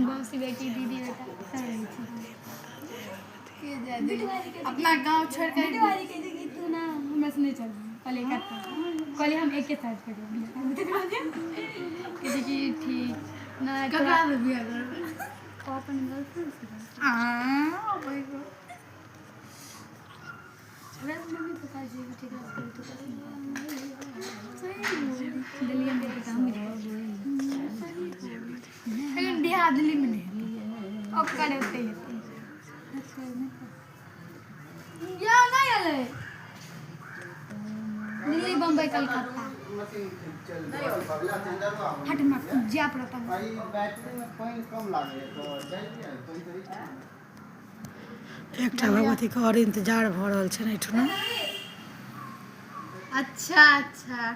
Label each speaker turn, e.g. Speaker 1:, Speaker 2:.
Speaker 1: मौसी बेटी दीदी बेटा सब रहै छै।
Speaker 2: के जाय दे अपना गांव छोड़ के।
Speaker 1: बेटी वाली कहै छै कि तू ना हमरा से नहि चल, कहलियै कतऽ? कहलियै हम एके साथ करबै बियाह। कहै छै कि ठीक नहि।
Speaker 2: ककरा से बियाह करबै?
Speaker 1: ओ अपन गर्लफ्रेंड से।
Speaker 2: आ ओय गो।
Speaker 1: हमरा मम्मी पापा जे भी ठीक रहै तो दिल्ली में तो काम
Speaker 2: लेकिन बियाह दिल्ली में नहीं हेतै।
Speaker 1: ओकर ओते हेतै।
Speaker 2: बियाह नहि एलै।
Speaker 1: दिल्ली, बम्बई, कलकत्ता। हट, हमरा जाय पड़त।
Speaker 3: एकटा भगवतीके आओर इन्तजार भऽ रहल छनि एहिठुना।
Speaker 2: अच्छा अच्छा।